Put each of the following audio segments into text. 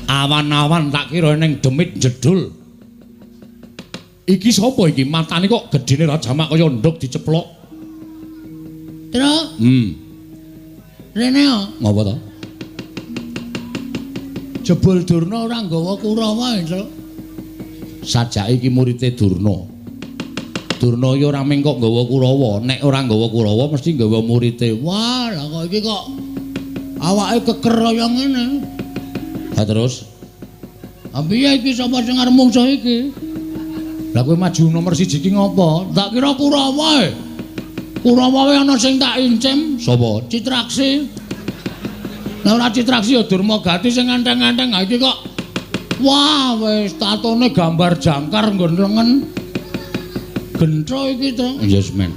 Awan-awan tak kira ning demit jedul. Iki sapa iki? Matane kok gedene ra jamak kaya nduk diceplok. Truk. Rene yo. Ngopo to? Jebul Durna ora nggawa Kurawa, Truk. Sajake iki murite Durna. Durna iki ora mung kok nggawa Kurawa, nek ora nggawa Kurawa mesti nggawa murite. Wah, lah kok iki kok awake keker kaya ngene. Ha terus? Ha piye iki sapa sing arep mungsuh iki? Lah kowe maju nomor 1 iki ngopo? Tak kira Kurawa e. Kurawa wae ana sing tak incim. Sapa? Citraksi. Lah ora Citraksi ya Durmagati sing enteng-enteng. Ha iki kok wah wis tatone gambar jangkar nggon lengen. Gentro iki to. Yes men.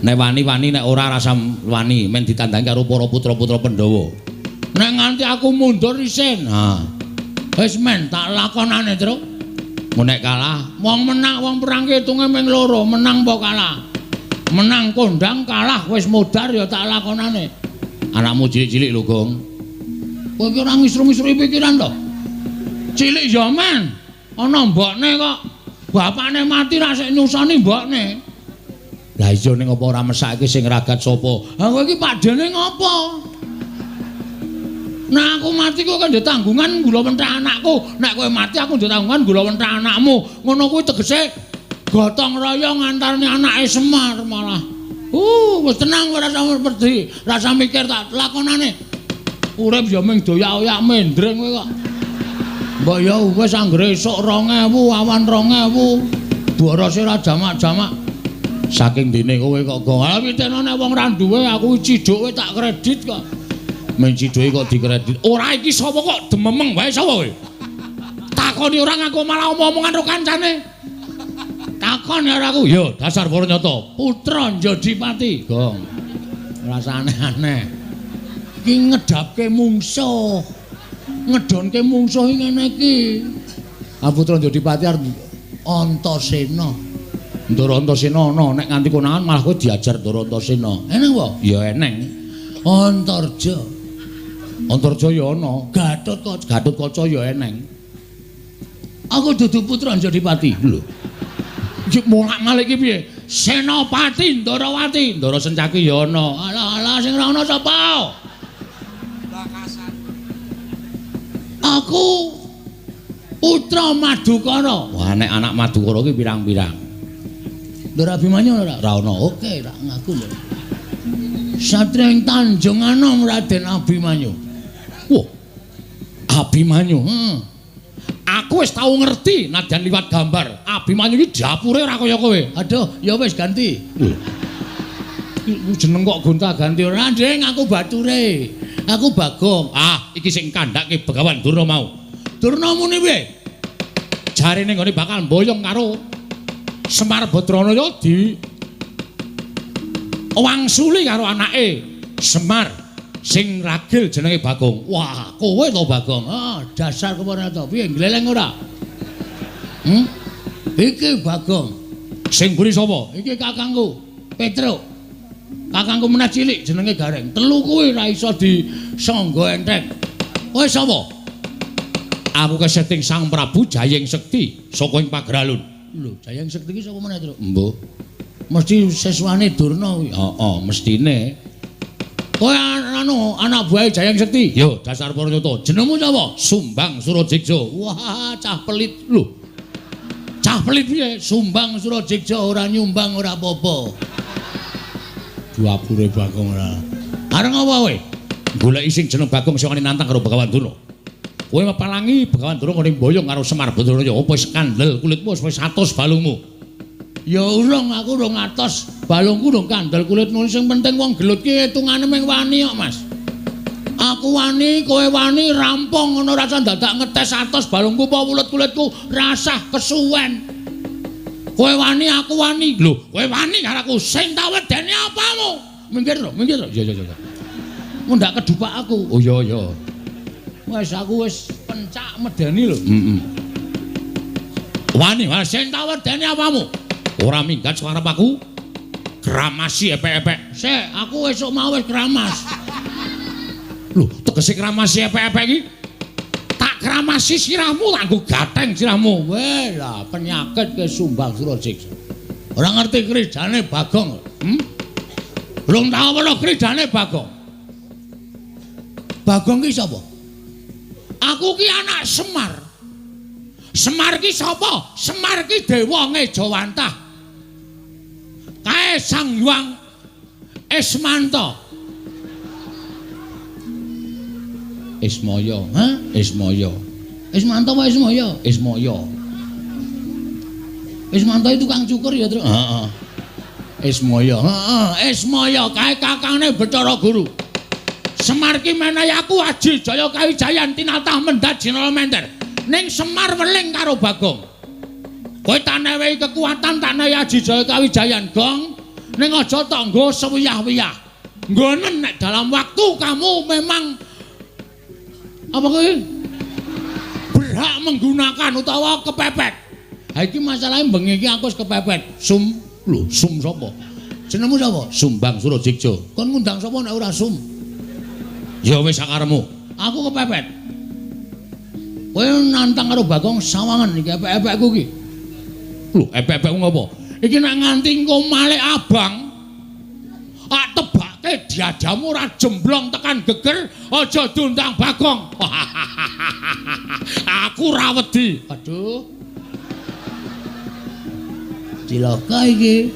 Nek wani-wani nek ora rasa wani men ditandangi karo para putra-putra Pandhawa. Nek nganti aku mundur isin. Ha. Wis men tak lakonane, Truk. Nek kalah, wong menang wong perang ki hitunge ming loro, menang apa kalah. Menang kondang, kalah wis modar ya tak lakonane. Anakmu cilik-cilik lho, Gong. Kowe iki ora ngisru-ngisru pikiran to? Cilik ya men. Ana mbokne kok. Bapakne mati ra sik nyusoni mbokne. Lah iya ning apa ora mesake sing ragat sapa? Ha kowe iki pakdene ngopo? Nah aku mati kok kan ndek tanggungan gula wenthah anakku. Nek kowe mati aku ndek tanggungan gula wenthah anakmu. Ngono kuwi tegese gotong royong antarane anake Semar malah. Wis tenang ora usah wedi, rasa mikir tak lakonane. Urip ya mung doyak-oyak mendring kowe kok. Mbok ya wis anggere esuk 2000, awan 2000. Borose ora jamak-jamak. Saking dene kowe kok gong. Ha pitene nek wong ra duwe aku ciduke tak kredit kok. Men ciduke kok dikredit. Ora iki sapa kok dememeng wae sapa kowe? Takoni ora ngaku malah omong-omongan karo kancane. Takon karo aku. Ya dasar para nyata. Putra Njodipati, Gong. Rasa aneh-aneh. Iki ngedapke mungsuh. Ngedonke mungsuh iki ngene iki. Ah Putra Njodipati arep Antasena. Ndara Antasena ana nek nganti konangan malah kowe diajar Ndara Antasena. Eneng apa? Ya eneng. Antarja. Antarja ya ana. Gatotkaca. Gatotkaca ya eneng. Aku dudu putra Njodipati. Lho. Iki molak-malik iki piye? Senopati Ndarawati. Ndara Sencaki ya ana. Alah alah sing ora ana sapa? Bakasan. Aku putra Madukara. Wah nek anak Madukara ki pirang-pirang. Ndara Abimanyu ora? Ora ana. Oke, ra ngaku lho. Satria ing Tanjung Anom Raden Abimanyu. Wah. Abimanyu. Heeh. Aku wis tau ngerti nadyan liwat gambar. Abimanyu iki dapure ora kaya kowe. Aduh, ya wis ganti. Lho. Jeneng kok gonta-ganti ora, Ding, aku bature. Aku Bagong. Ah, iki sing kandhake Begawan Durna mau. Durna muni piye? Jarene nggone bakal mboyong karo Semar Badranaya di wangsuli karo anake Semar sing ragil jenenge Bagong. Wah, kowe to Bagong. Ah, dasar kepara to. Piye gleleng ora? Iki Bagong. Sing mburi sapa? Iki kakangku, Petruk. Kakangku meneh cilik jenenge Gareng. Telu kuwi ora iso disangga enteng. Kowe sapa? Aku keseting Sang Prabu Jayeng Sekti saka ing Pageralun. Lho, Jayeng Sekti iki sapa meneh, Truk? Mbuh. Mesti siswane Durna kuwi. Heeh, mestine. Kowe anu anak buahe Jayeng Sekti? Yo, dasar para nyata. Jenengmu sapa? Sumbang Surajeksa. Wah, cah pelit. Lho. Cah pelit piye? Sumbang Surajeksa ora nyumbang ora apa-apa. Dapure Bagong ora. Arep ngopo kowe? Goleki sing jeneng Bagong sing nantang karo Begawan Durna. Kowe mepalangi Begawan Durna ngene mboyong karo Semar Badranaya. Apa wis kandel kulitmu wis 100 balungmu? Ya urung, aku urung atos. Balungku urung kandel kulitmu. Sing penting wong gelut ki hitungane mung wani kok, Mas. Aku wani, kowe wani, rampung ngono rasa dadak ngetes atos balungku apa wulut kulitku rasah kesuwen. Kowe wani, aku wani. Lho, kowe wani karo aku. Sing tak wedeni apamu? Minggir to, minggir to. Iya, iya, iya. Mundak kedupak aku. Oh iya, iya. Wis aku wis pencak medeni lho. Heeh. Wani, wani sing tak wedeni apamu? Ora minggat suarep aku. Kramasi epek-epek. Sik, aku esuk mau wis kramas. Lho, tegese kramasi epek-epek iki tak Tak kramasi sirahmu, tak nggo gatheng sirahmu. Weh lah penyakit ke Sumbang Surajiksa. Ora ngerti krijane Bagong. Belum tau weruh krijane Bagong. Bagong ki sapa? Aku ki anak Semar. Semar ki sapa? Semar ki dewa ngejawantah. Kae Sang Hyang Ismanta. Ismaya, ha? Ismaya. Ismanta apa Ismaya? Ismaya. Ismanta itu tukang cukur ya, Truk? Heeh. Ismaya, heeh, Ismaya kae kakangne Bathara Guru. Semar ki menehi aku aji jaya kawijayan tinatah mendhat jinala menter. Ning Semar weling karo Bagong. Kowe tak newehi kekuatan, tak newehi aji jaya kawijayan, Gong. Ning aja tok nggo sewiyah-wiyah. Nggonen nek dalam waktu kamu memang apa kuwi berhak menggunakan utawa kepepet. Ha iki masalahe bengi iki aku wis kepepet. Sum, lho, Sum sapa? Jenengmu sapa? Sumbang Surajiksa. Kon ngundang sapa nek ora Sum? Ya wis sakaremu. Aku kepepet. Kowe nantang karo Bagong sawangan iki epek-epekku iki. Lho, epek-epekku ngopo? Iki nek nganti engko malik abang, tak tebake diadamu ora jemblong tekan geger, aja diundang Bagong. Aku ora wedi. Aduh. Cilaka iki.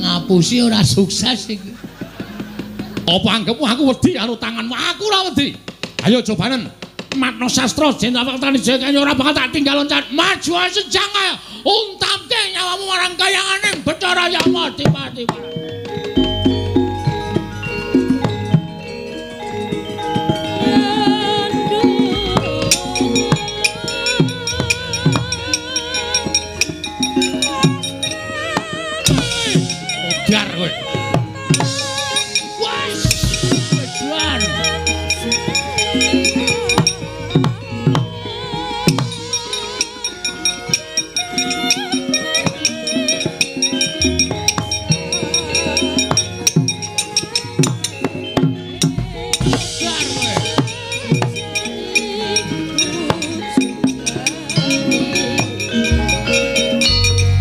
Ngapusi ora sukses iki. Apa anggepmu aku wedi karo tanganmu? Aku ora wedi. Ayo cobanen. Matno sastra jeneng tani jaya ora bakal tak tinggal loncat. Maju sejang ayo. Untamke nyawamu marang kayangane Bathara Yama Dipati. Modar kowe. Wes, wedan.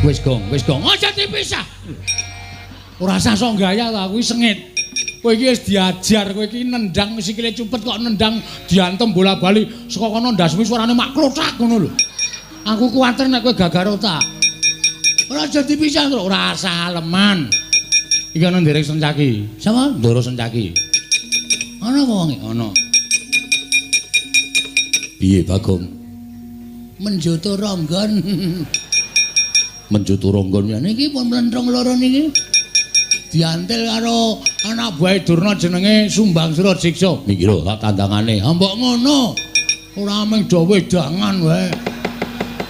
Wis gong, wis gong. Aja dipisah. Ora usah sok gaya ta, kuwi sengit. Kowe iki wis diajar, kowe iki nendang sikile cupet kok nendang diantem bola-bali saka kono ndasmu suarane mak klothak ngono lho. Aku kuwatir nek kowe gagar otak. Ora aja dipisah, ora usah aleman. Iki ana nderek Sencaki. Sapa? Ndoro Sencaki. Ana apa wonge? Ana. Piye Bagong? Menjoto ronggon. Menjoto ronggon ya niki pun mlentrung loro niki. Diantil karo anak buahe Durna jenenge Sumbang Surajiksa. Niki lho tak tandangane. Ha mbok ngono. Ora mung do wedangan wae.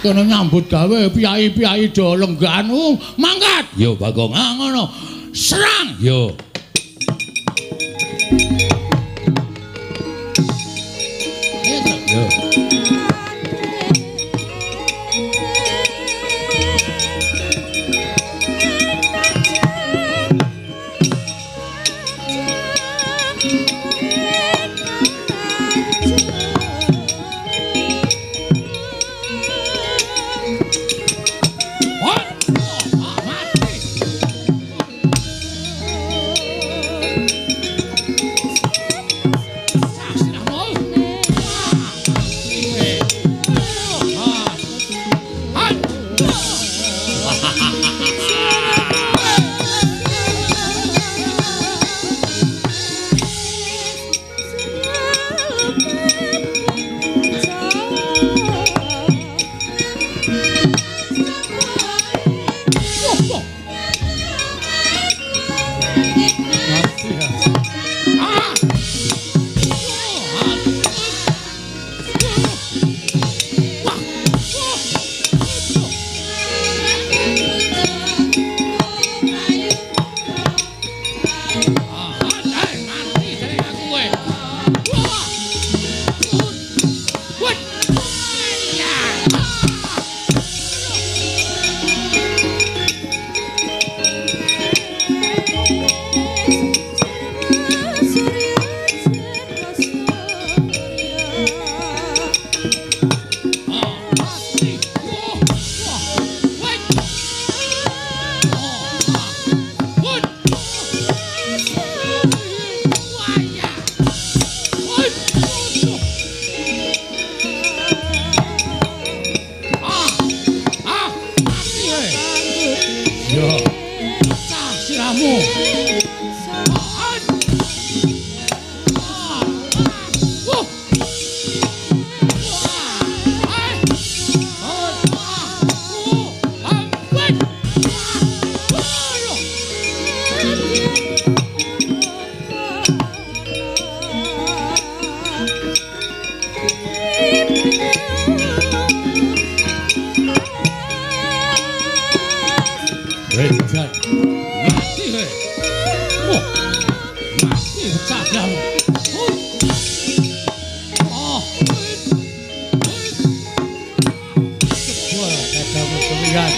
Kene nyambut gawe piyai-piyai do lenggahan. Mangkat. Yo Bagong. Ha ngono. Serang. Yo. Yo. Wedan. Mati kowe. Wah. Mati cahyamu. Oh. Jebol dadamu kelihat.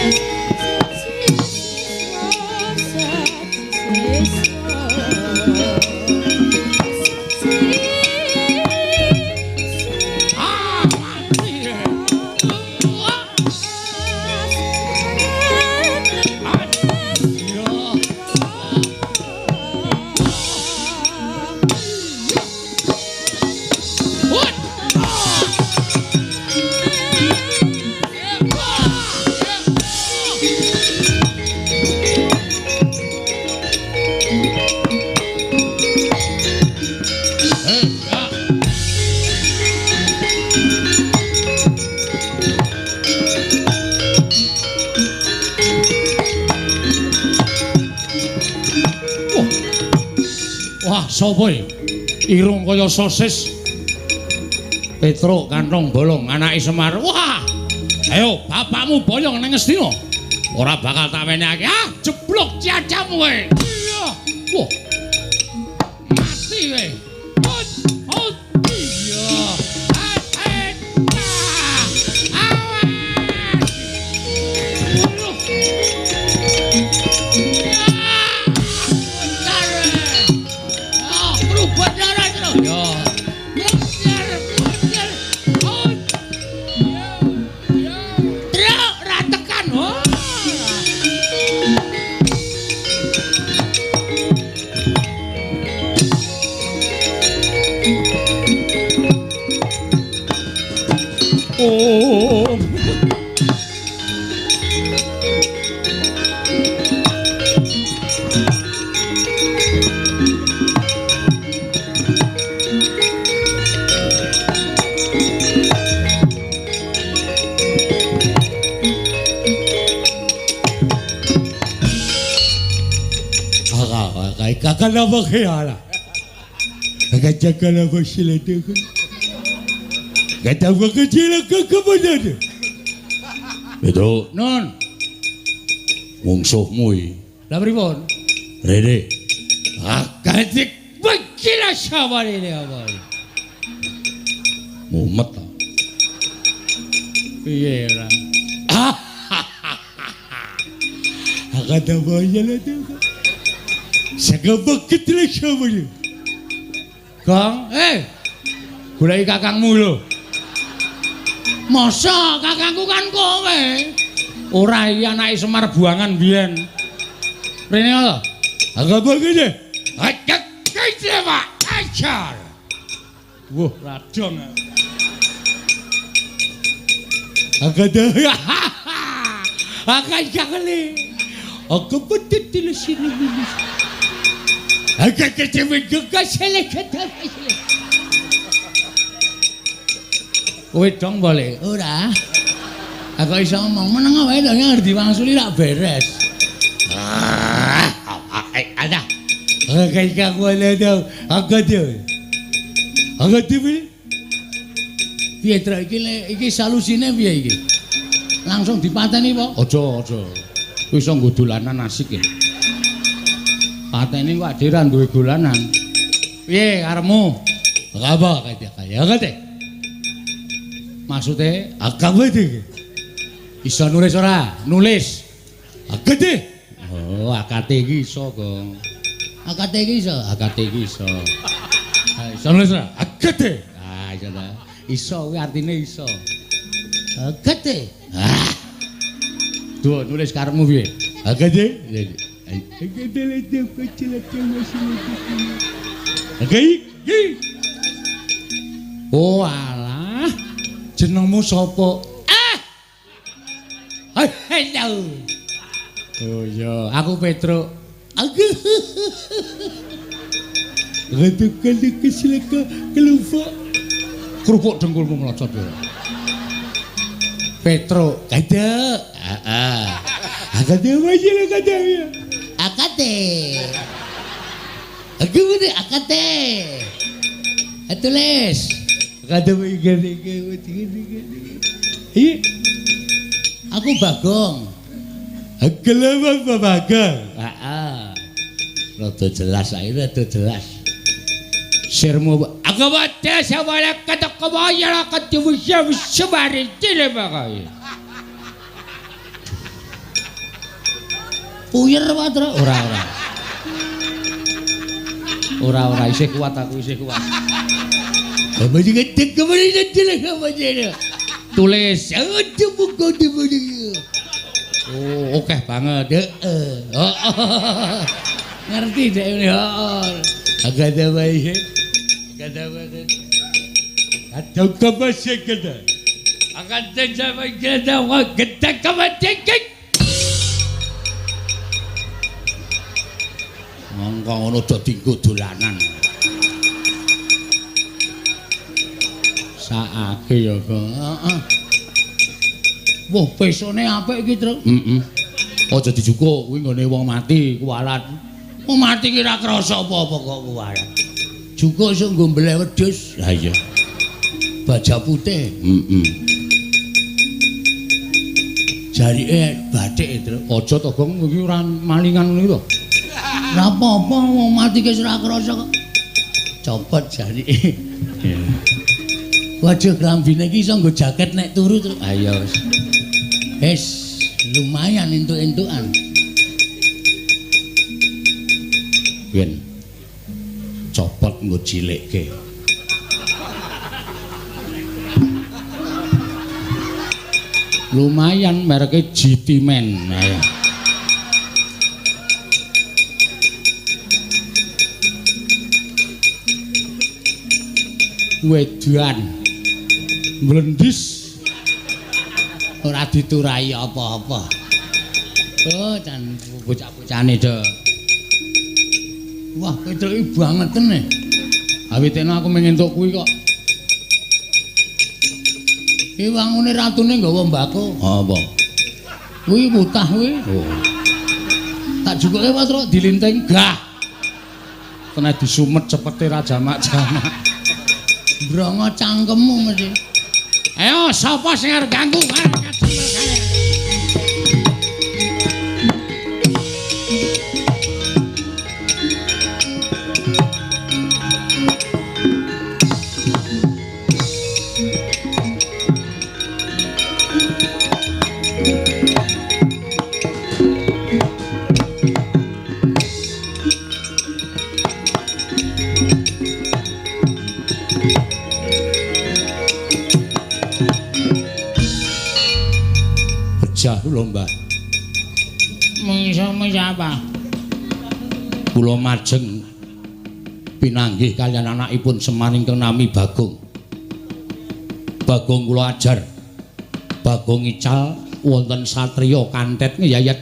Sapa iki? Irung kaya sosis. Petruk kantong bolong anake Semar. Wah. Ayo bapakmu boyong nang Ngastina. Ora bakal tak wenehake. Ah, jeblok ciacamu kowe. Iya. Wah. Mati kowe. Oh, iya. Awas. Oh. Kakak nama kaya kakak nama sila tu kata gua kecil kakak mana Betul non mungsuhmu iki lha pripun rene kakak bekila sawale apa mumet piye ora kakak nama sila tu Segabak kecil sawale Gong goleki kakangmu lho. Masa kakangku kan kowe? Ora iki anake Semar buangan biyen. Rene lho. Agak begini. Agak kece Pak. Ajar. Wah, radong. Agak dah. Agak jakle. Aku betul sini. Agak kece juga selek kata. Kowe dong boleh? Ora. Aku iso ngomong meneng wae to ngerti wangsuli rak beres. Ada. Kakak wala daw. Aku dia. Aku dia. Piye trek iki iki solusine piye iki? Langsung dipateni apa? Aja, aja. Kuwi iso nggo dolanan asik ya. Pateni kok adhe ra duwe dolanan. Piye karepmu? Apa kaya kaya kate? Maksude agak iki. Iso nulis ora? Nulis. Akate. Oh, akate iki iso, Gong. Akate iki iso, akate iki iso. Iso nulis ora? Akate. Ah, iso ta. Iso kuwi artine iso. Akate. Ah. Duh, nulis karepmu piye? Akate. Akate le kecil Oke. Oh, alah. Jenengmu sapa? Ah. Halo. Oh iya, aku Petruk. Aku. Retukane kesleka kelufuk. Kerupuk dengkulmu mlocot kowe. Petruk, kada. Heeh. Akate wae kate. Akate. Aku ngene akate. Tulis. Akate wae gede. Iya. Aku Bagong. Agelawa babaga. Heeh. Rada jelas ae, rada jelas. Sirmu agawate sawala katakawaya katiwusya wusabari tilebakay. Puyer wae, Tru. Ora ora. Ora ora isih kuat aku, isih kuat. Tulis. Oh, oke banget. Heeh. Ngerti dek ini. Heeh. Agada wae. Agada wae. Atau kebasek gede. Agada jawa gede wa gede kebasek. Mongko ngono do dinggo dolanan. Saake ya, Kang. Heeh. Wah, pesone apik iki, Truk. Heeh. Aja dijukuk kuwi nggone wong mati kuwalat. Wong mati ki ora krasa apa-apa kok kuwalat. Jukuk iso nggo mbeleh wedhus. Lah iya. Baja putih. Heeh. Jarike bathik, Truk. Aja to, Gong, iki ora malingan ngono iki to. Ora apa-apa wong mati ki ora krasa kok. Copot jarike. Waduh, klambine iki iso nggo jaket nek turu, Truk. Ayo wis. Wis, lumayan entuk-entukan. Ben copot nggo cilikke. Lumayan mereke GT Man. Ayo. Wedan mlendis ora diturai apa-apa. Oh, jan bocah-bocahane do. Wah, petruke bangeten e. Awitene aku mung entuk kuwi kok. Iki wangune ratune nggawa mbako. Apa? Kuwi mutah kuwi. Oh. Tak jukuke wae truk dilinting gah. Kena disumet cepete ra jamak-jamak. Brongo cangkemmu mesti. Ayo sapa sing arep ganggu? Kula Mbah. Mungsuhmu sapa? Kula majeng pinanggih kaliyan anakipun Semar ingkang nami Bagong. Bagong kula ajar. Bagong ical wonten satriya kantet ngeyayat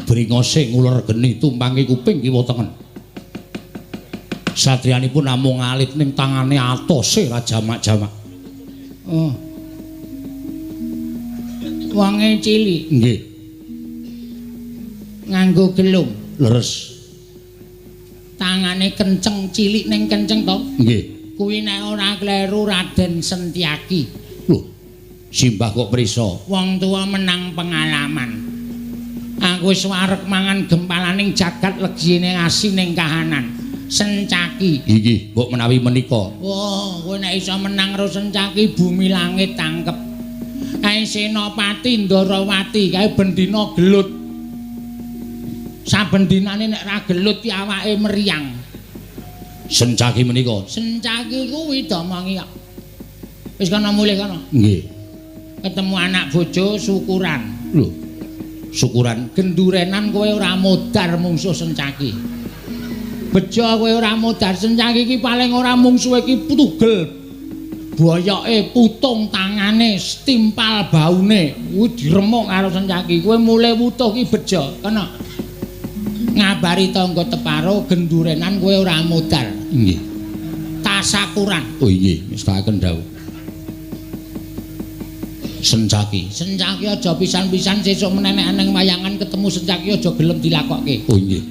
bringose nguler geni tumpangi kuping kiwa tengen. Satriyanipun namung alit ning tangane atose ra jamak-jamak. Oh. Wonge cilik. Nggih. Nganggo gelung. Leres. Tangane kenceng, cilik ning kenceng to? Nggih. Kuwi nek ora kleru Raden Sentiaki. Lho, simbah kok prisa? Wong tuwa menang pengalaman. Aku wis wareg mangan gempalaning jagat legine asining kahanan. Sencaki. Inggih, mbok menawi menika. Wah, kowe nek iso menang karo Sencaki bumi langit tangkep. Kae Senopati Ndarawati kae bendina gelut. Saben dinane nek ra gelut ki awake meriang. Sencaki menika. Sencaki kuwi domongi kok. Wis kono mulih kono. Nggih. Ketemu anak bojo syukuran. Lho. Syukuran gendurenan kowe ora modar mungsuh Sencaki. Bejo kowe ora modar Sencaki iki paling ora mungsuhe iki tugel. Boyoke putung tangane, timpal baune, kuwi diremuk karo Sencaki. Kowe mulih wutuh ki bejo, kena. Ngabari tangga teparo gendurenan kowe ora modar. Nggih. Tasakuran. Oh nggih, mestakaken dawuh. Sencaki. Sencaki aja pisan-pisan sesuk menenek ning wayangan ketemu Sencaki aja gelem dilakokke. Oh nggih.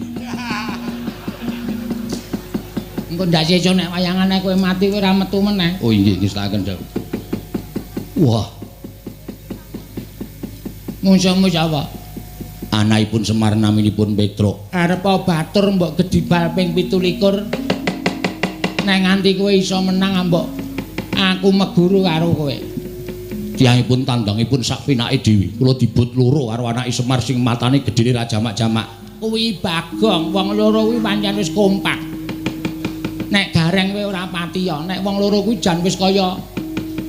Engko ndak sesuk nek wayangane kowe mati kowe ora metu meneh. Oh nggih, ngestakaken dawuh. Wah. Mungsuhmu sapa? Anakipun Semar naminipun Petruk. Arep batur mbok gedibal ping 27. Nek nganti kowe iso menang mbok aku meguru karo kowe. Tiyangipun tandangipun sak pinake dhewe. Kula dibut loro karo anake Semar sing matane gedene ra jamak-jamak. Kuwi Bagong, wong loro kuwi pancen wis kompak. Nek Gareng kowe ora pati ya, nek wong loro kuwi jan wis kaya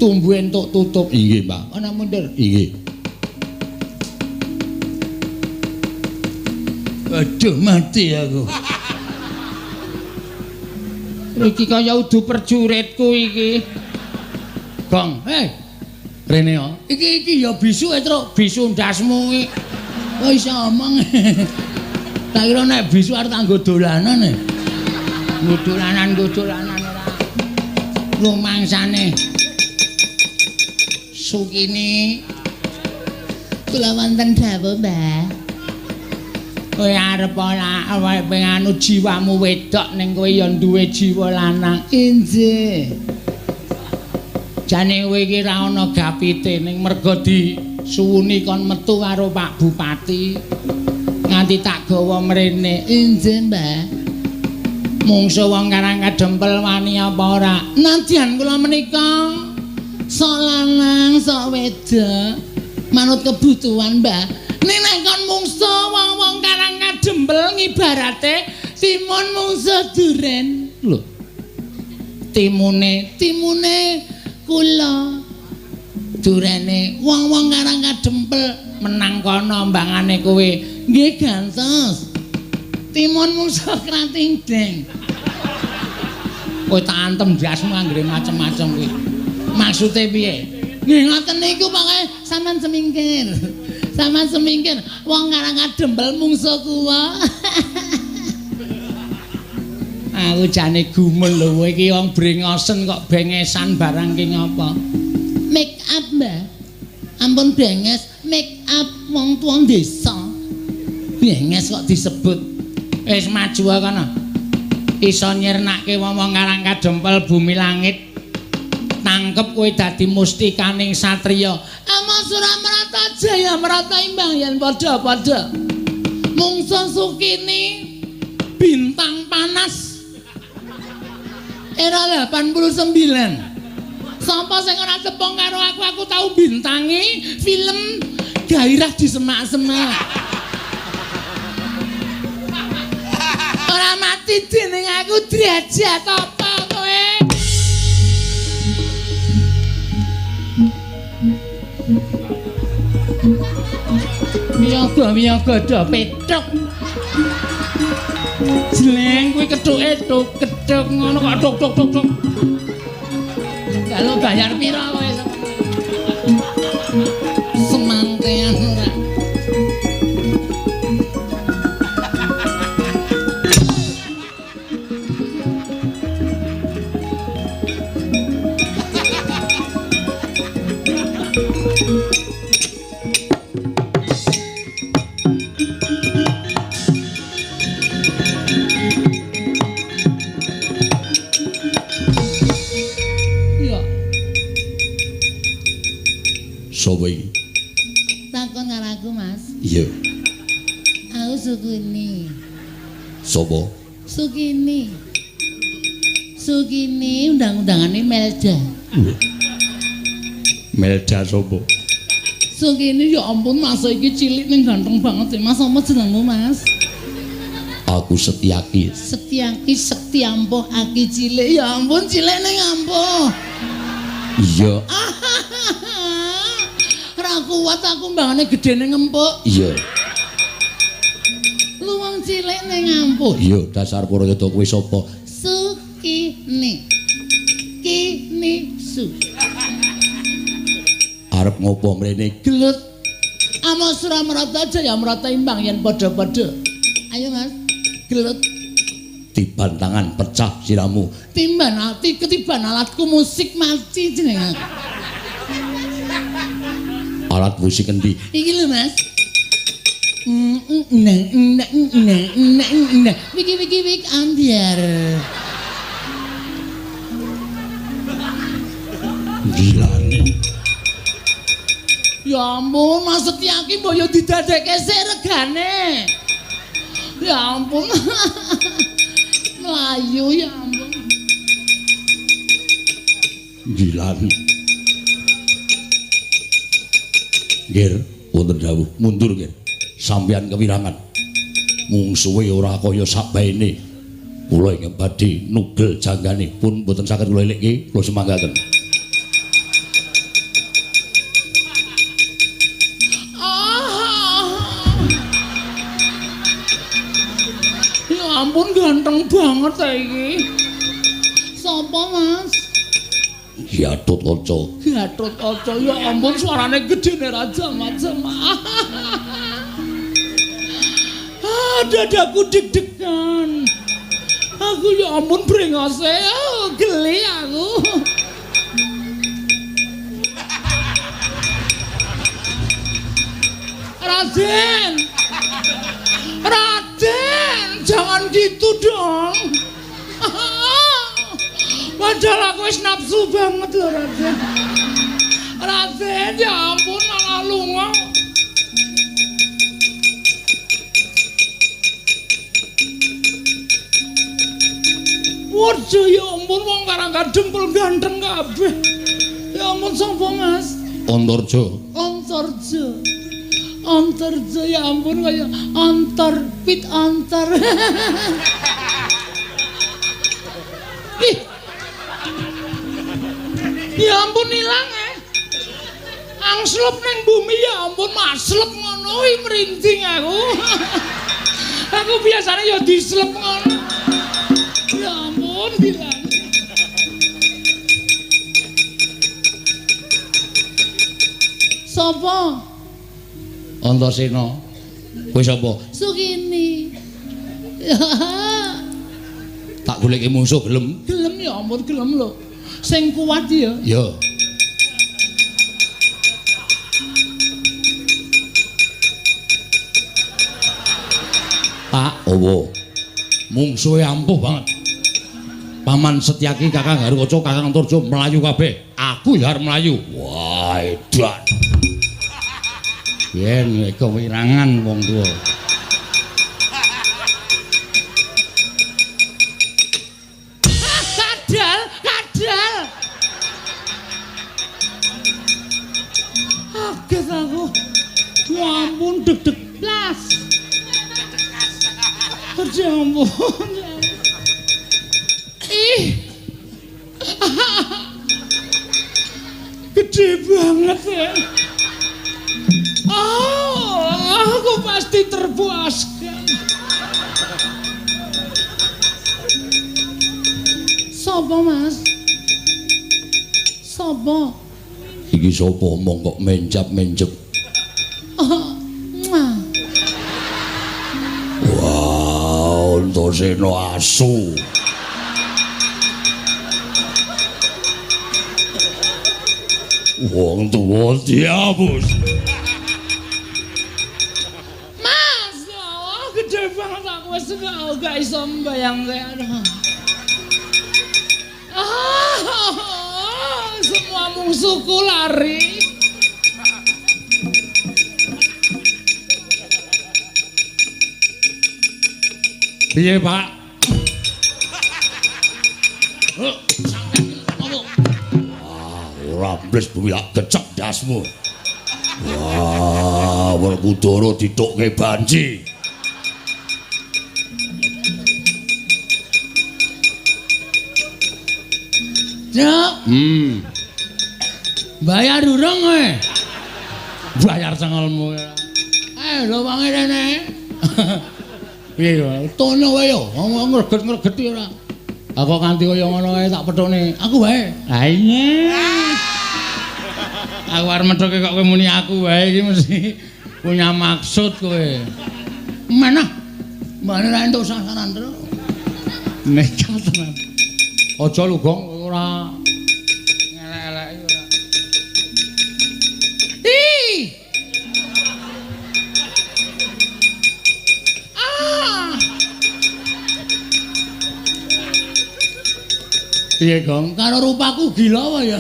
tumbu entuk tutup. Inggih, Mbah. Ana mundur. Inggih. Aduh, mati aku. Iki kaya udu perjuritku iki. Gong, hei. Rene yo. Iki iki ya bisu e, Truk. Bisu ndasmu iki. Oh, iso omong. Tak kira nek bisu arep tak nggo dolanan e. Nggo dolanan, nggo dolanan ora. Rumangsane. Sukini. Kula wonten dawuh, Mbah. Kowe arep ora awake penganu jiwamu wedok ning kowe ya duwe jiwa lanang. Injih. Jane kowe iki ra ana gapite ning merga disuwuni kon metu karo Pak Bupati. Nganti tak gawa mrene. Injih, Mbah. Mungsu wong Karang Kadempel wani apa ora? Nadyan kula menika sok lanang, sok wedok, manut kebutuhan, Mbah. Ning nek kon mungsu wong-wong Karang Kadempel ngibarate timun mungsu duren. Lho. Timune, timune kula. Durene wong-wong Karang Kadempel menang kono mbangane kowe. Nggih gantos. Timun mungsu krating deng. Kowe tak antem ndasmu anggere macem-macem kuwi. Maksude piye? Nggih ngoten niku pokoke sampean semingkir. Sampean semingkir wong Karang Kadempel mungsu kuwa. Aku jane gumul lho kowe iki wong brengosen kok bengesan barang ki ngapa? Make up, Mbah. Ampun benges, make up wong tuwa desa. Benges kok disebut. Wis maju kono. Iso nyirnake wong-wong Karang Kadempel bumi langit. Tangkep kowe dadi mustikaning satriya. Ama Suramarata Jaya Marata imbang yen padha-padha. Mungsu Sukini bintang panas. Era 89. Sapa sing ora tepung karo aku, aku tau bintangi film Gairah di Semak-semak. Ora mati dening aku derajat apa kowe? Miyaga-miyaga do petruk. Jleng kuwi kethuke tuk kethuk ngono kok tuk tuk tuk tuk. Kalau bayar pira kowe? Semangkean ora. Sopo iki? Takon karo aku, Mas. Iya. Aku Sukini. Sopo? Sukini. Sukini undang-undangane Melda. Melda sopo? Sukini ya ampun Mas iki cilik ning ganteng banget sih. Mas apa jenengmu, Mas? Aku Setiaki. Setiaki sekti ampuh aki cilik. Ya ampun cilik ning ampuh. Iya. Ora kuat aku mbangane gedene ngempuk. Iya. Lu wong cilik ning ampuh. Iya, dasar Purayada kowe sapa? Sukini. Kini su. Arep ngopo mrene? Gelut. Ama Suramarata Jaya Marata imbang yen padha-padha. Ayo Mas, gelut. Tiban tangan pecah siramu. Timban ati ketiban alatku musik mati jeneng aku. Alat musik endi? Iki lho Mas. Wiki wiki wik ambiar. Gilane. Ya ampun, Mas Setyaki mbok yo didadekke sik regane. Ya ampun. Mlayu ya ampun. Gilan. Nggih, wonten dawuh mundur nggih. Sampeyan kewirangan. Mungsuhe ora kaya sakbaene. Kula ingkang badhe nugel janggane pun mboten saged kula elikke, kula semanggaken. Ya ampun ganteng banget ta iki. Sapa, Mas? Gatotkaca. Gatotkaca, ya ampun suarane gedene raja macam. Ah, dadaku deg-degan. Aku ya ampun brengose, oh, geli aku. Raden. Raden, jangan gitu dong. Padahal aku wis nafsu banget loh, Raden. Raden, ya ampun malah lunga. Waduh, ya ampun wong karang kadempel ganteng kabeh. Ya ampun sapa, Mas? Antarja. Antarja. Antarja ya ampun kaya antar pit antar. Ih. Ya ampun ilang eh. Angslep ning bumi ya ampun maslep ngono kuwi merinding aku. Aku biasanya ya dislep ngono. Ya ampun bilang. Sapa? Antasena. Kowe sapa? Sukini. Tak goleki mungsuh gelem? Gelem ya ampun gelem lho. Sing kuat ya. Ya. Pak Owo. Mungsuhe ampuh banget. Paman Setyaki, Kakang Garukaca, Kakang Antarja mlayu kabeh. Aku ya arep mlayu. Wah, edan. Yen kewirangan wong tuwa. Kadal, kadal. Kaget aku. Ya ampun deg-deg blas. Ya ampun. Ih. Gede banget ya. Oh, aku pasti terpuaskan. Sopo, Mas? Sopo? Iki sapa omong kok mencap-mencep? Oh, muah. Wah, Antasena asu. Wong tuwa diapus. Mas, oh, gede banget aku wis gak iso mbayangke. Ah, semua musuhku lari. Piye, Pak? Wah, ora mbles bumi tak gecek ndasmu. Wah, Werkudara ditukke banci. Cuk. Bayar urung kowe? Bayar cengelmu. Lho wange rene. Piye yo? Tono wae yo, ngomong ngreget-ngregeti ora. Aku kanthi kaya ngono kae tak pethone. Aku wae. Ha iya. Aku arep methoke kok kowe muni aku wae iki mesti punya maksud kowe. Menah. Mbane ra entuk sasaran terus. Nekat tenan. Aja lho, Gong, ora ngelek-eleki ora. Ih. Ah. Piye, Gong? Karo rupaku gila apa ya?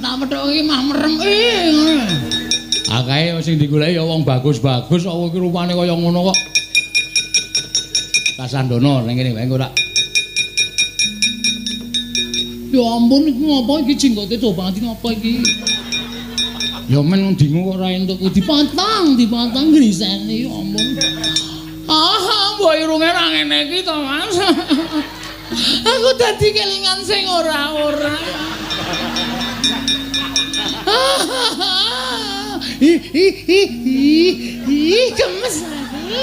Tak pethuk iki mah merem. Ngono. Ah kae sing digoleki ya wong bagus-bagus kok iki rupane kaya ngono kok. Kasandono ning kene wae engko tak. Ya ampun iku ngopo iki jenggote coba ati ngopo iki? Ya men dingu kok ora entuk dipotong, dipotong grisene ya ampun. Ah, mbok irunge ra ngene iki to, Mas. Aku dadi kelingan sing ora-ora. Ih ih ih ih, gemes aku.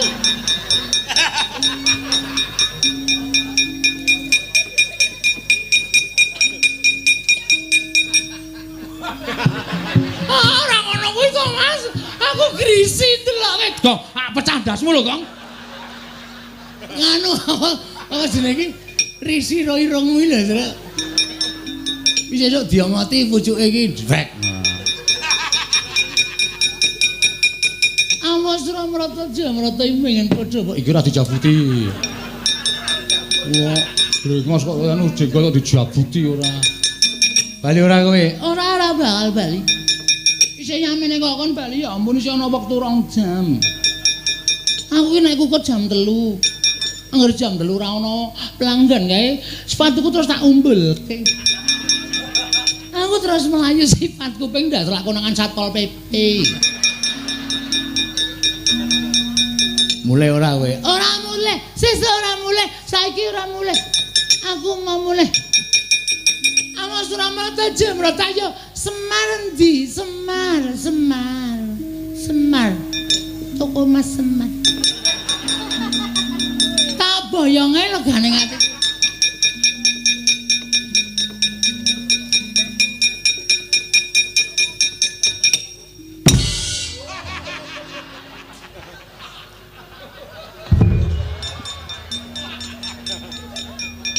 Ah, ora ngono kuwi to, Mas. Aku grisi deloke. Gong, pecah ndasmu lho, Gong. Nganu apa jenenge iki? Risi ro irung kuwi lho, Truk. Wis esuk diomoti pucuke iki drek. Awas ora mrata jamrata iki pengen padha kok iki ora dijabuti. Wah, brengos kok anu jenggot kok dijabuti ora. Bali ora kowe? Ora ora bakal bali. Isih yamene kok kon bali ya ampun isih ana wektu 2 jam. Aku ki nek kukut jam 3. Angger jam 3 ora ana pelanggan kae, sepatuku terus tak umbulke. Aku terus melayu sifat kuping ndas lakonangan Satpol PP. Mulai ora kowe? Ora mulai, sesuk ora mulai, saiki ora mulai. Aku mau mulai. Awas ora mrata jemrata yo Semar endi? Semar, Semar. Semar. Toko Mas Semar. Tak boyonge legane ati.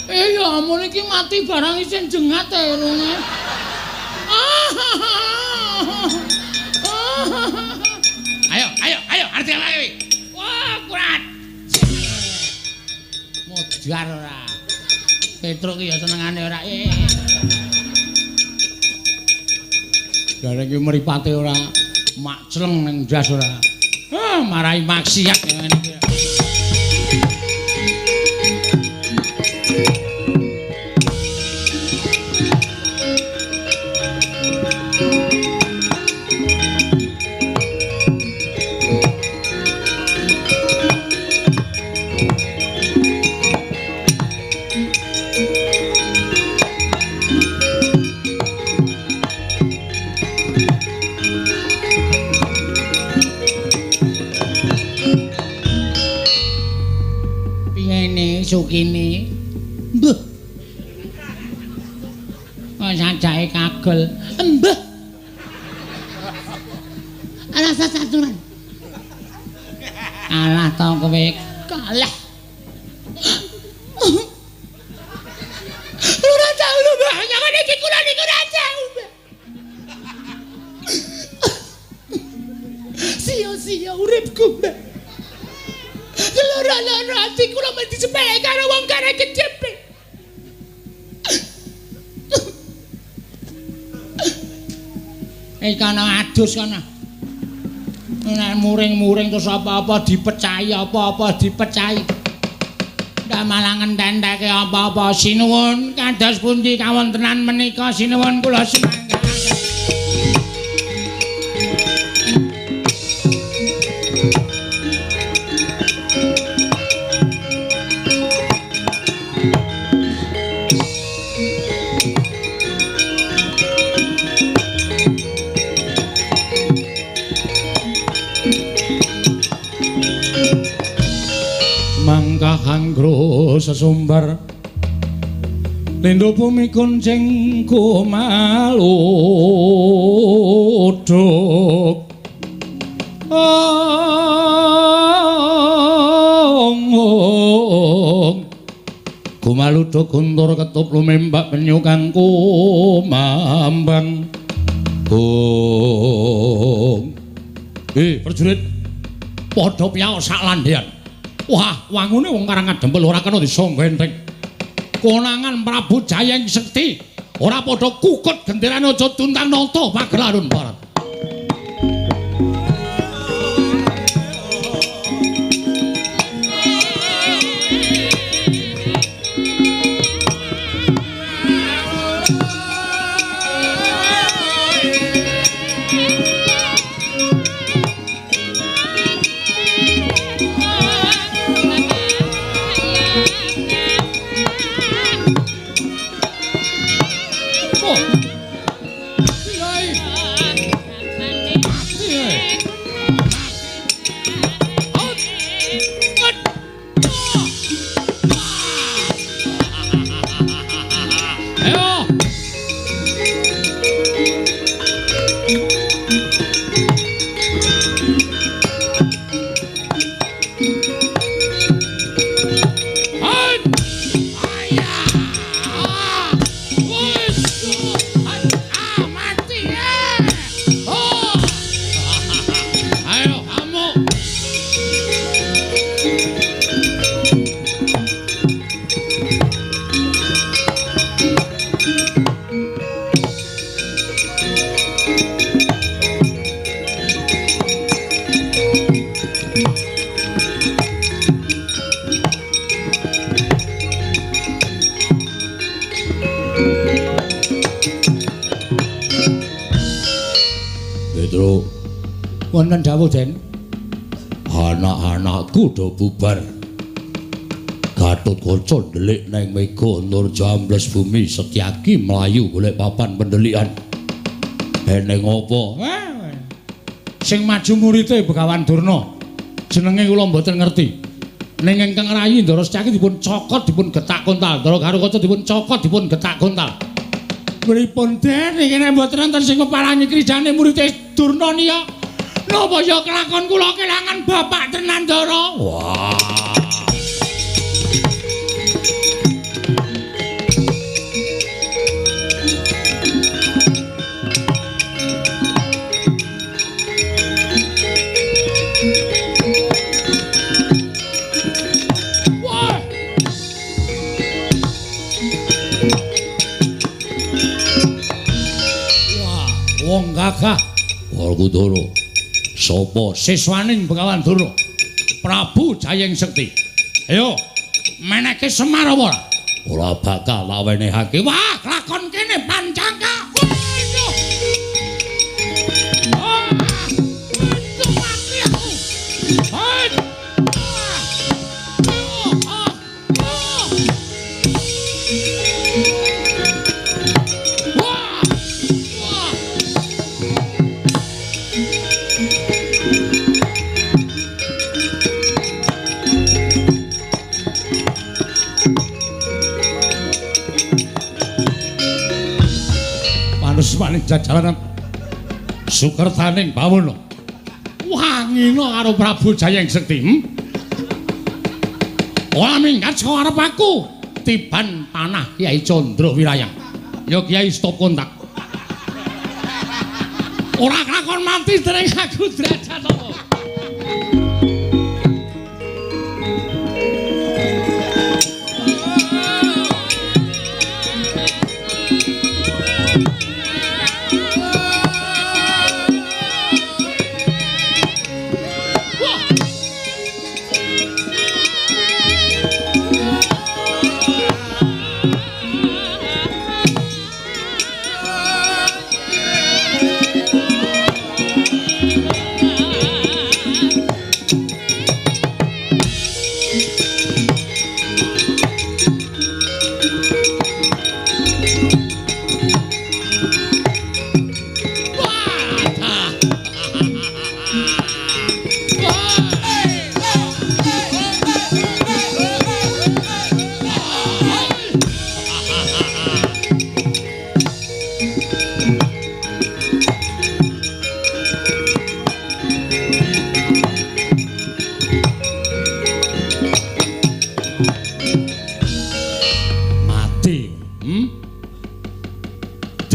Ya ampun iki mati barang isin jengat e irunge. Ayo, ayo, ayo, arti apa iki? Wah, kurat. Modar ora. Petruk ki ya senengane ora. Jare iki mripate ora makcleng ning ndas ora. Ah, marai maksiat ngene iki. Sukine mbah kok sajake kagel mbah rasa caturan kalah to kowe kalah ora tau lho mbah nyangane iki kula niku ora tau mbah sia-sia uripku mbah. Loro-loro ati kula mesti disepeleke karo wong kare kecepe. Iki ana adus kana. Nek muring-muring terus apa-apa dipecahi, apa-apa dipecahi. Ndak malah ngententeke apa-apa. Sinuwun kados pundi kawontenan menika sinuwun kula sumangga. Mangkahangro sesumbar lindo bumi kuncing kumaluduk ong kumaluduk guntur ketup lumembak penyu kang kumambang. Ong prajurit padha piyaos sak landhean. Wah, wangune wong Karang Adempel ora kena disangga enteng. Konangan Prabu Jayeng Sekti Ora padha kukut genderane aja tuntang nata pagelaran Barat. Wonten dawuh, Den. Anak-anakku do bubar. Gatotkaca ndelik neng mega nur jambles bumi Setyaki mlayu golek papan pendelikan. Eneng apa? Sing maju murite Begawan Durna. Jenenge kula mboten ngerti. Ning ingkang rayi Ndara Setyaki dipun cokot dipun getak kontal. Ndara Garukaca dipun cokot dipun getak kontal. Pripun Den iki nek mboten wonten sing ngeparangi krijane murite Durna niya? Napa ya kelakon kula kelangan bapak tenan Ndara? Wah. Wah. Wah, wong gagah Werkudara. Sapa siswaning Begawan Durna? Prabu Jayeng Sekti. Ayo, meneke Semar apa ora? Ora bakal tak wenehake. Wah, lakon kene pancangka. Mati aku. Manusmaning jajalanan sukertaning bawana. Wangina karo Prabu Jayeng Sekti. Ora minggat saka arep aku. Tiban panah Kyai Candra Wirayang. Ya Kyai stop kontak. Ora kelakon mati dereng aku derajat apa.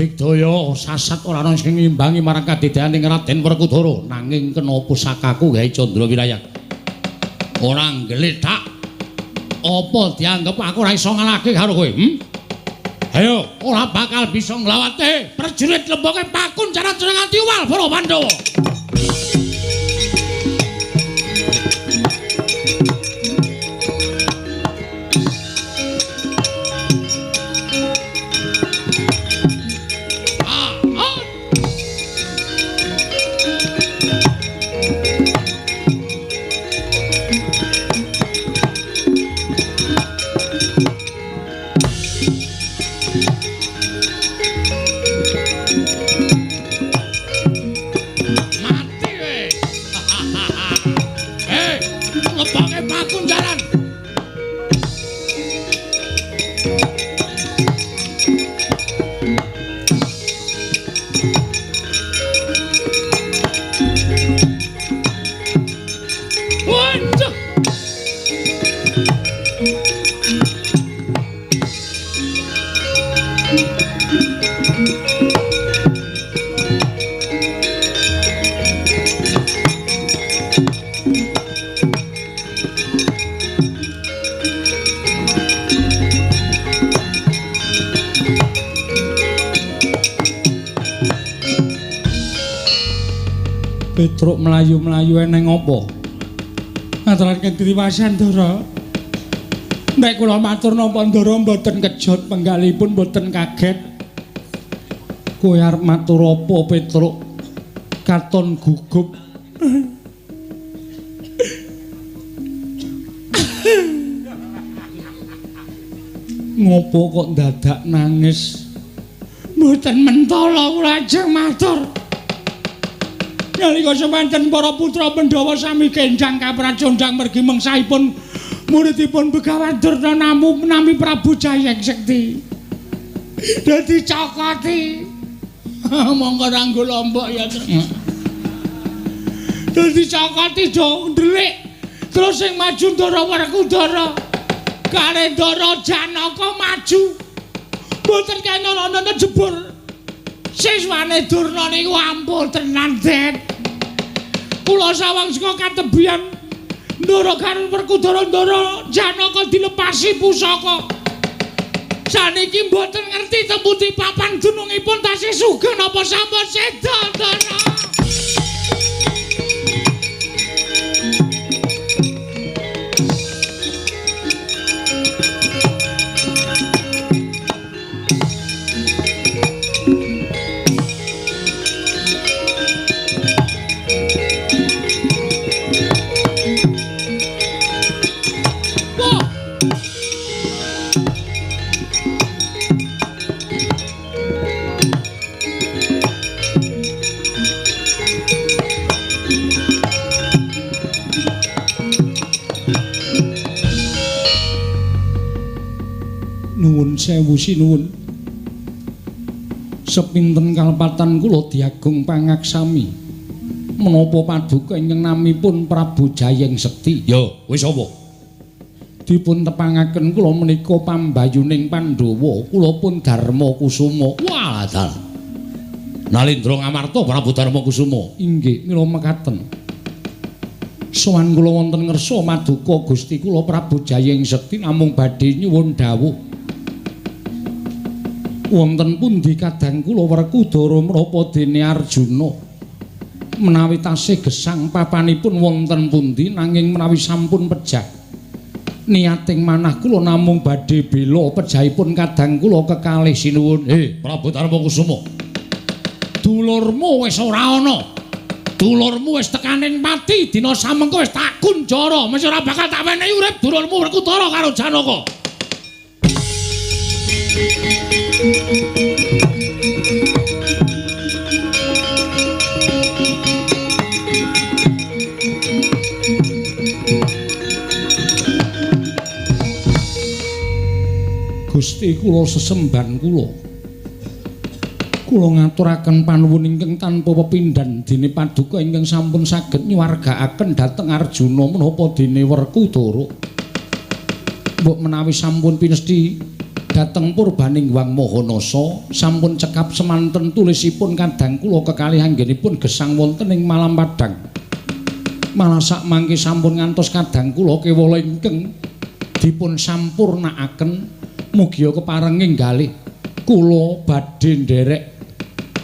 Digdaya sasat ora ana sing ngimbangi marang kadedaning Raden Werkudara, nanging kena pusakaku Kyai Candra Wirayang. Ora nggletak. Apa dianggep aku ora iso ngalahke karo kowe? Ayo, ora bakal bisa nglawate. Prajurit lemboke pakunjaran nganti uwal para Pandhawa. Petruk mlayu-mlayu eneng apa? Ngaturaken triwasan Ndara. Nek kula matur napa Ndara mboten kejot penggalipun mboten kaget. Kowe arep matur apa Petruk? Katon gugup. Ngopo kok dadak nangis? Mboten mentala kula ajeng matur. Nalika semanten para putra Pandhawa sami kenjang kapracondang mergi mengsahipun muridipun Begawan Durna namu nami Prabu Jayeng Sekti. Dadi cokoti. Monggo ranggo lombok ya. Dadi cokoti do ndelik. Terus sing maju Ndara Werkudara. Kare Ndara Janaka maju. Mboten kena ana jebur. Siswane Durna niku ampun tenan, Det. Kula sawang saka katebian Ndara karo Werkudara Ndara Janaka dilepasi pusaka. Saniki mboten ngerti temputi papan dunungipun tasih sugeng napa sampun seda, Ndara. Nuwun sewu sinuwun. Sepinten kalepatan kula diagung pangaksami. Menapa paduka ingkang namipun Prabu Jayeng Sekti? Ya, wis apa? Dipun tepangaken kula menika pambayuning Pandhawa, kula pun Darma Kusuma. Walah dalah. Nalindra Ngamarta Prabu Darma Kusuma. Inggih, mila mekaten. Sowan kula wonten ngersa maduka Gusti kula Prabu Jayeng Sekti namung badhe nyuwun dawuh. Wonten pundi kadang kula Werkudara menapa dene Arjuna menawi tasih gesang papanipun wonten pundi nanging menawi sampun pejah niating manah kula namung badhe bela pejahipun kadang kula kekalih sinuwun. Prabu Darma Kusuma, dulurmu wis ora ana, dulurmu wis tekaning pati dina samengko wis tak kunjara, mesti ora bakal tak wenehi urip dulurmu Werkudara karo Janaka. Gusti kula sesembahan kula. Kula ngaturaken panuwun ingkang tanpa pepindhan dene paduka ingkang sampun saged nyuwargaaken dhateng Arjuna menapa dene Werkudara. Mbok menawi sampun pinesti dhateng purbaning Hyang Mahanasa sampun cekap semanten tulisipun kadang kula kekalih anggenipun gesang wonten ing Malam Padang. Malah sak mangke sampun ngantos kadang kula kewala ingkang dipun sampurnakaken mugia keparenging galih. Kula badhe nderek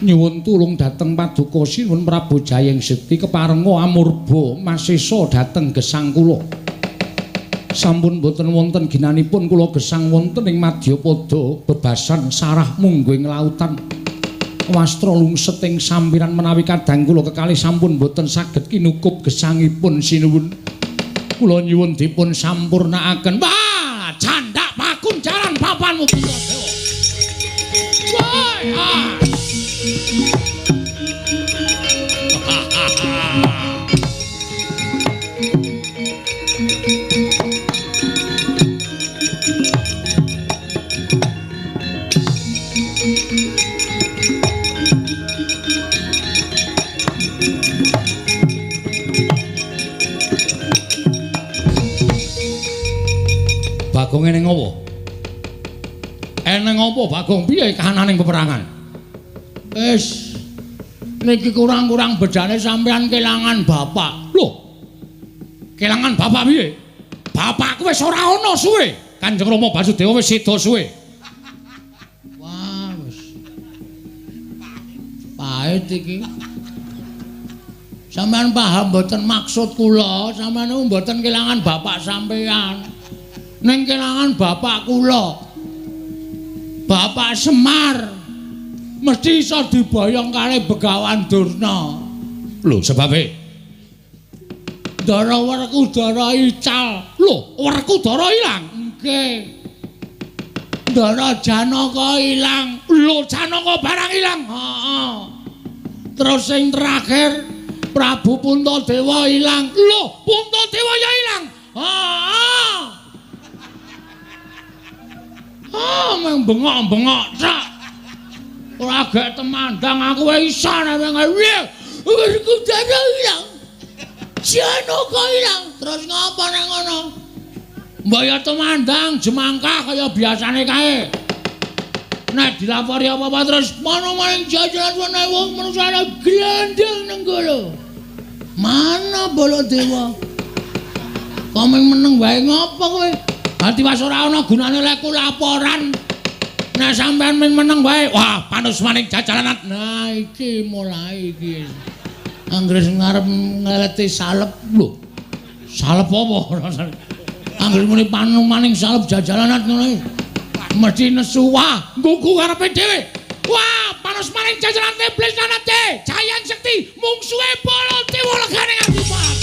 nyuwun tulung dhateng Paduka Sinuwun Prabu Jayeng Sekti keparenga amurba masesa dhateng gesang kula. Sampun boten wonten ginanipun kula gesang wonten ing madyapada bebasan sarah mungguing lautan. Wastra lungset ing sampiran menawi kadang kula kekalih sampun boten saged kinukup gesangipun sinuwun. Kula nyuwun dipun sampurnaaken. Wah, candak pakunjaran papanmu Puntadewa. Wah, ah. Bagong eneng apa? Eneng apa Bagong? Piye kahananing peperangan? Wis niki kurang-kurang bedane sampean kelangan bapak. Lho. Kelangan bapak piye? Bapakku wis ora ana suwe. Kanjeng Rama Basudewa wis seda suwe. Wah, wis. Pahit iki. Sampean paham mboten maksud kula? Sampean niku mboten kelangan bapak sampean. Ning kelangan bapak kula. Bapak Semar mesti iso diboyong kali Begawan Durna. Lho, sebabe Ndara Werkudara ical. Lho, Werkudara ilang? Nggih. Ndara Janaka ilang. Lho, Janaka barang ilang. Heeh. Terus sing terakhir Prabu Puntadewa ilang. Lho, Puntadewa ya ilang. Heeh. Ah, meng bengok-bengok tok. Ora gek temandang aku wae iso nek piye. Werkudara ilang. Janaka ilang. Terus ngapa nek ngono? Mbok ya temandang jemangkah kaya biasane kae. Nek dilapori apa-apa terus mana maring jajaran ana wong manusane glandang nenggala. Mana Baladewa? Kok meng meneng wae ngopo kowe? Ati was ora ana gunane lek laporan. Nek sampean ming meneng wae, wah panusmaning jajaran. Nah iki mulai iki. Anggere ngarep ngeleti salep lho. Salep apa rasane? Anggere muni panumaning salep jajalanan ngono iki. Mesti nesu wah, nggugu karepe dhewe. Wah, panusmaning jajaran iblis lanate, Jayang Sekti mungsuhe Baladewa legane ngakibat.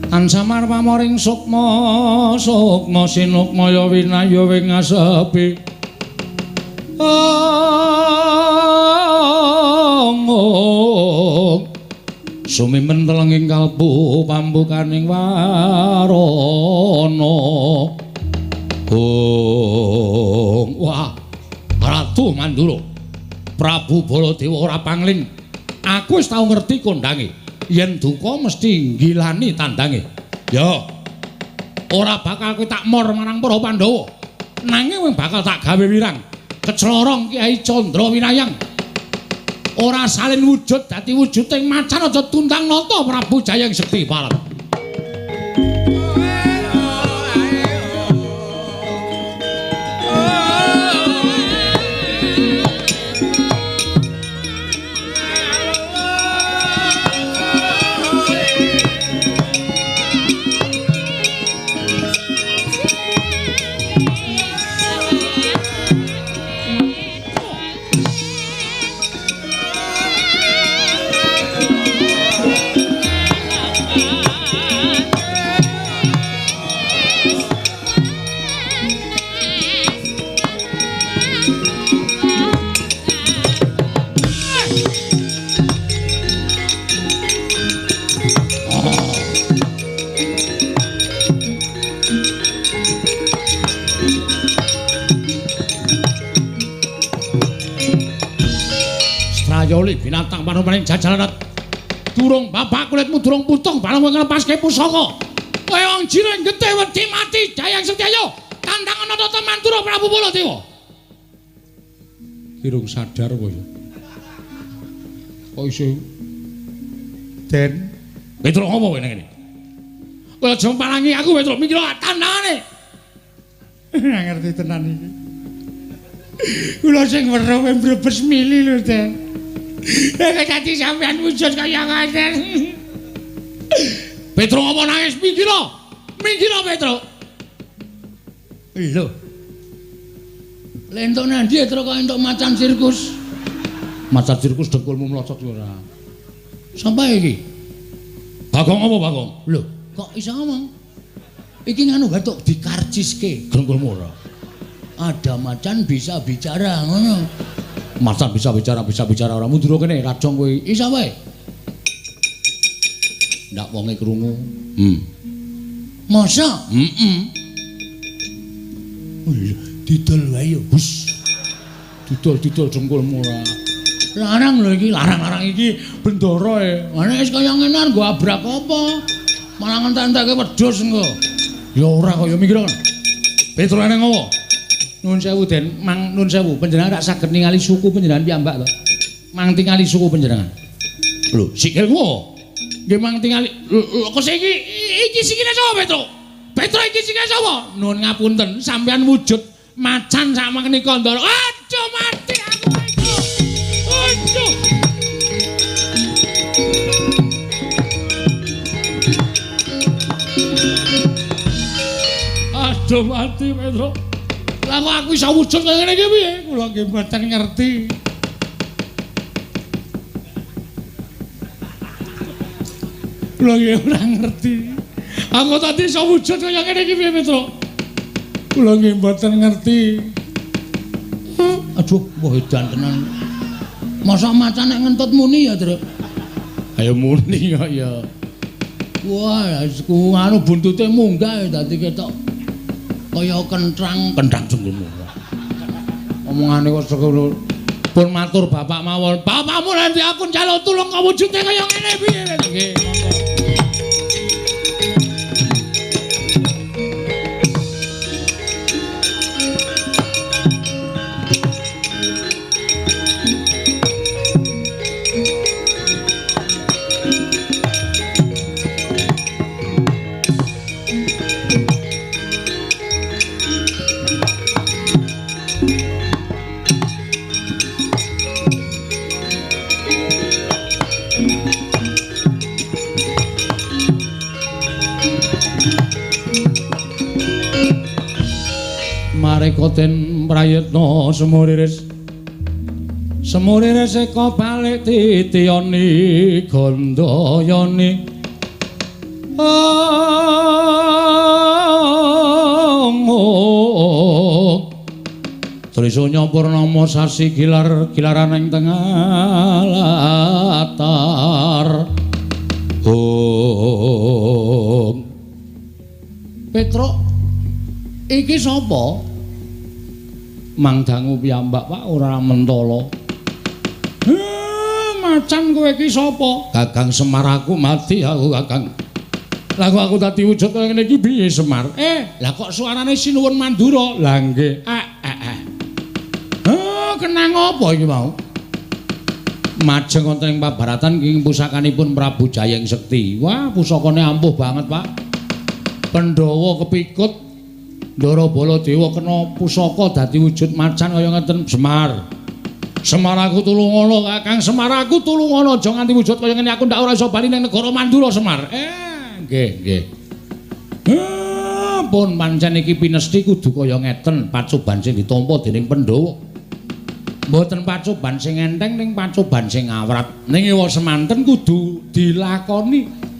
Ansamar pamoring sukma sukma sinukmaya winaya wing asepi. Ong sumimen telenging kalbu pambukaning warana. Ong wah Ratu Mandura Prabu Baladewa ora pangling. Aku wis tau ngerti kondange. Yen duka mesti nggilani tandange. Ya. Ora bakal kowe tak mor marang para Pandhawa. Nanging kowe bakal tak gawe wirang. Keclorong Kyai Candra Winayang. Ora salin wujud dadi wujuding macan aja tundang nata Prabu Jayeng Sekti Barat. rupaning jajalarat. Durung babak kulitmu durung putung bareng kowe nglepaske pusaka. Kowe wong jiring getih wedi mati Dayang Sekti ayo tandang ana tata Mandura Prabu Baladewa. Kirung sadar kowe. Kok iso Den Petro ngopo kowe nang kene? Kowe aja palangi aku Petro, mikir tandangane. Ora ngerti tenan iki. Kula sing weruh kowe mbrebes mili lho, Den. Nek dadi sampean wujud kaya ngoten. Petro ngopo nangis mikir. Mikir Petro. Lho. Lentuk nandi Petro kok entuk macan sirkus. Macan sirkus dengkulmu mlocot ora. Sampai iki. Bagong apa Bagong? Lho, kok iso ngomong? Iki nganu gatuk dikarciske dengkulmu ora. Ada macan bisa bicara ngono. Macan bisa bicara ora mundur kene rajong kowe. Iso wae. Ndak wonge krungu. Masa? Heeh. Didol wae yo. Hus. Didol-didol dengkulmu ora. Larang lho iki, larang-larang iki bendara e. Nek wis kaya ngene nggo abrak apa? Malah ngentek-entekke wedhus engko. Ya ora kaya mikir kan. Petro eneng apa? Nuwun sewu Den, mang nuwun sewu, panjenengan rak saged ningali suku panjenengan piyambak to. Mang tingali suku panjenengan. Lho, sikilku apa? Nggih mang tingali. Lho kok iki iki sikile sapa Petro? Petro iki sikile sapa? Nuwun ngapunten, sampean wujud macan sak menika Ndara. Aduh mati aku iki. Aduh. Aduh mati Petro. Lah kok aku iso wujud kaya ngene iki piye? Kula nggih mboten ngerti. Kula nggih ora ngerti. Aku tadi iso wujud kaya ngene iki piye Petro? Kula nggih mboten ngerti. Aduh, wah edan tenan. Masa macan nek ngentut muni ya, Truk? Ayo muni kok ya. Wah, ku anu buntute munggah dadi ketok kaya kentrang, kentrang jengkulmu. Omongane kok sekono. Pun matur bapak mawon. Bapakmu nanti aku njaluk tulung kok wujude kaya ngene piye? Nggih, monggo. Mareka den prayitna semuriris. Semuriris eka balik titiyani gandayani. Trisanya purnama sasi gilar gilaran ing tengah latar. Hong. Petruk iki sapa? Mang dangu piyambak Pak ora mentala. Macan kowe iki sapa? Kakang Semar aku mati aku Kakang. Lah kok aku dadi wujud kaya ngene iki piye Semar? Lah kok suarane Sinuwun Mandura? Lah nggih. Kenang apa iki mau? Majeng wonten ing pabaratan ing pusakanipun Prabu Jayeng Sekti. Wah, pusakane ampuh banget, Pak. Pandhawa kepikut Ndara Baladewa kena pusaka dadi wujud macan kaya ngeten Semar. Semar aku tulungono Kakang, Semar aku tulungono aja nganti wujud kaya ngene aku ndak ora iso bali ning negara Mandura Semar. Nggih, nggih. Pun pancen iki pinesti kudu kaya ngeten pacoban sing ditampa dening Pandhawa. Mboten pacoban sing enteng ning pacoban sing awrat. Ning ewa semanten kudu dilakoni.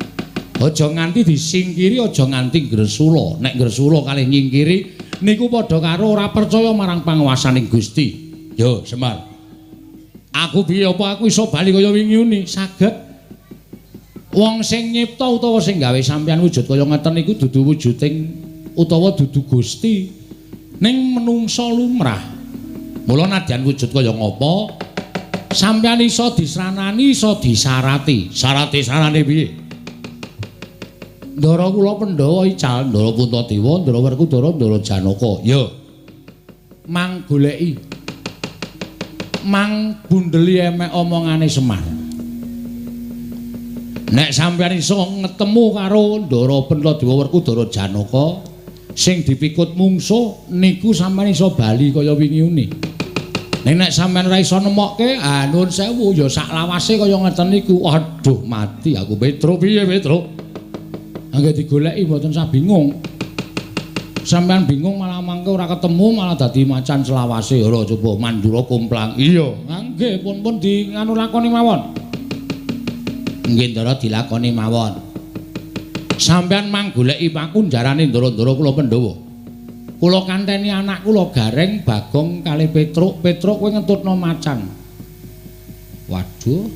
Aja nganti disingkiri, aja nganti gresula. Nek gresula kalih nyingkiri niku padha karo ora percaya marang panguwasaning Gusti. Yo, Semar. Aku piye apa aku iso bali kaya wingi uni? Saged. Wong sing nyipta utawa sing gawe sampeyan wujud kaya ngeten niku dudu wujuding utawa dudu Gusti. Ning menungsa lumrah. Mula nadyan wujud kaya ngapa Sampeyan iso disranani, iso disarati. Sarate sarane piye? Ndara kula Pandhawa ical, Ndara Puntadewa, Ndara Werkudara, Ndara Janaka. Ya. Mang goleki. Mang bundeli emek omongane Semar. Nek sampeyan iso ngetemu karo Ndara Puntadewa, Werkudara, Janaka sing dipikut mungsuh niku sampeyan iso bali kaya wingi uni. Ning nek sampeyan ora iso nemokke, ah nuwun sewu ya sak lawase kaya ngeten niku. Aduh mati aku Petro, piye Petro? Angge digoleki mboten sah bingung. Sampeyan bingung malah mangke ora ketemu malah dadi macan selawase. Ora coba Mandura komplang. Iya, nggih pun-pun di nganu lakoni mawon. Nggih Ndara dilakoni mawon. Sampeyan mang goleki pakunjarane ndara-ndara kula Pandhawa. Kula kanteni anak kula Gareng, Bagong kalih Petruk. Petruk kowe ngentutno macan. Waduh.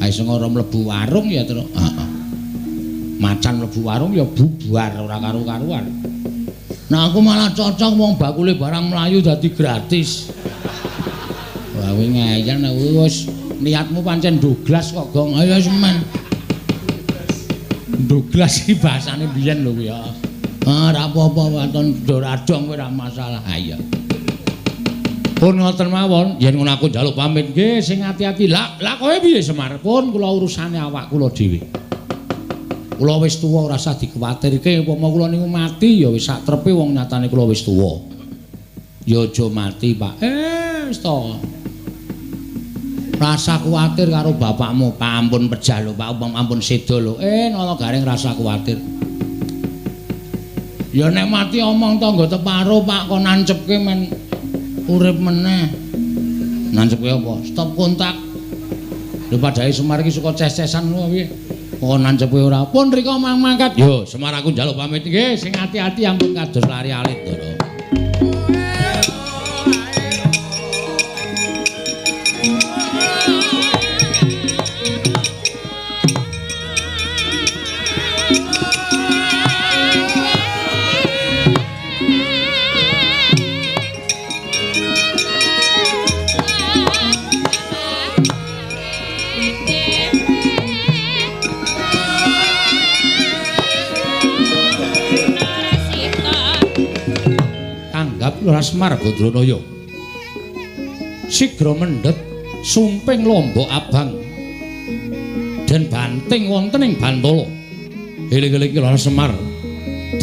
Ae sing ora mlebu warung ya, Truk. Heeh. Macan mlebu warung ya bubar ora karu-karuan. Nah aku malah cocok wong bakule barang mlayu dadi gratis. Wah kowe ngeyel nek wis niatmu pancen Douglas kok, Gong. Ayo semen. Douglas iki bahasane biyen lho kuwi ya. Ah ora apa-apa waton doradong kowe ora masalah. Ha iya. Pun ngoten mawon, yen ngono aku njaluk pamit nggih sing ati-ati. Lah, lah kowe piye Semar? Pun kula urusane awak kula dhewe. Kula wis tuwa ora usah dikuwatirke, upama kula niku mati ya wis sak trepe wong nyatane kula wis tuwa. Ya aja mati, Pak. Wis to. Rasa kuwatir karo bapakmu, Pak ampun pejah lho, Pak, ampun seda lho. Nala Gareng rasa kuwatir. Ya nek mati omong tangga teparo, Pak, kon nancepke men urip meneh. Nancepke apa? Stop kontak. Lho padhae Semar iki suka ces-cesan ngono piye? Kok nancepe ora. Pun rika mang mangkat. Yo, Semar aku njaluk pamit nggih, sing ati-ati ampun kados lari alit, Ndara. Lurah Semar Badranaya. Sigra mendhet sumping lombok abang den banting wonten ing Bantala. Eling-eling Lurah Semar.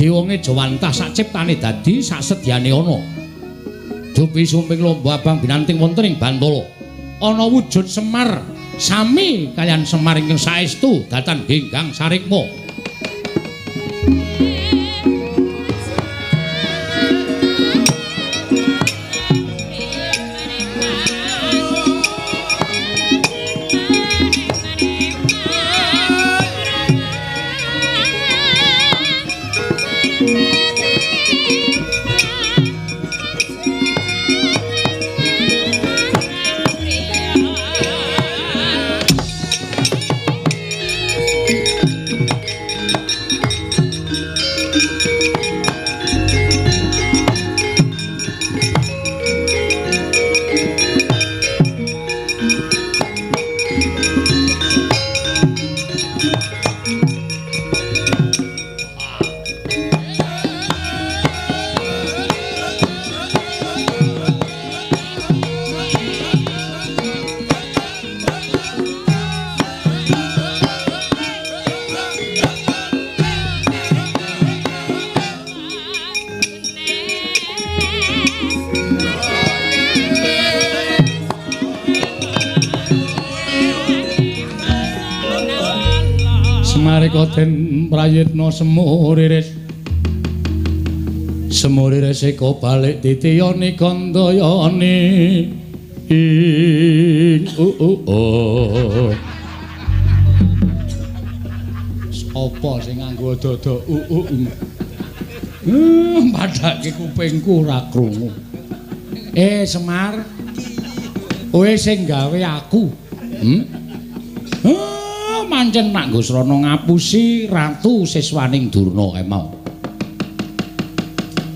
Dewonge jawantah sak ciptane dadi sak sedyane ana. Dupi sumping lombok abang binanting wonten ing Bantala. Ana wujud Semar sami kaliyan Semar ingkang saestu datan genggang sarikma. Den prayitna semuriris semuriris eko balik titiyani kandayani ing sapa sing nganggo dada padhake kupingku ora krungu. Semar kowe sing gawe aku. Pancen nak nggo srana ngapusi ratu siswaning Durna kae mau.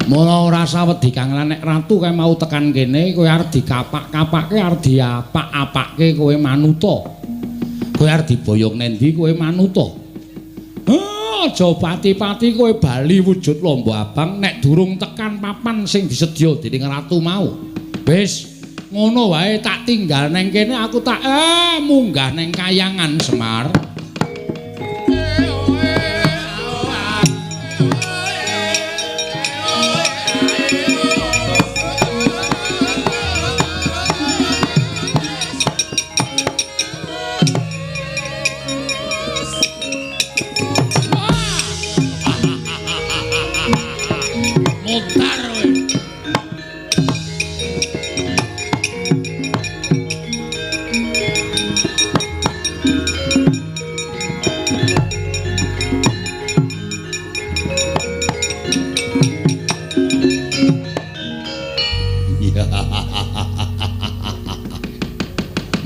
Mula ora sawedi Kang lan nek ratu kae mau tekan kene kowe arep dikapak-kapake, arep diapak-apake kowe manuta. Kowe arep diboyong nendi kowe manuta. Aja pati-pati kowe bali wujud lombo abang nek durung tekan papan sing disedya dening ratu mau. Wis ngono wae tak tinggal neng kene aku tak munggah neng kayangan Semar. Mutar kowe.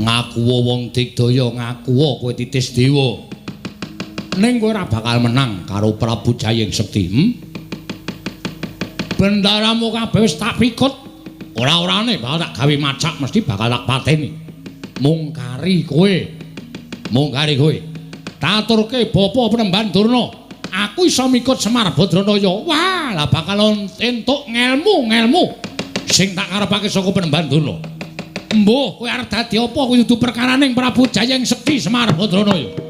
Ngaku wong digdaya, ngaku kowe titis dewa. Ning kowe ora bakal menang karo Prabu Jayeng Sekti. Bendaramu kabeh wis tak pikut. Ora-orane bakal tak gawe macak, mesti bakal tak pateni. Mung kari kowe. Mung kari kowe. Taturke bapa Penemban Durna. Aku iso mikut Semar Badranaya. Wah, lah bakal entuk ngelmu-ngelmu sing tak karepake saka Penemban Durna. Mbuh, kowe arep dadi apa kuwi dudu perkaraning Prabu Jayeng Sekti Semar Badranaya.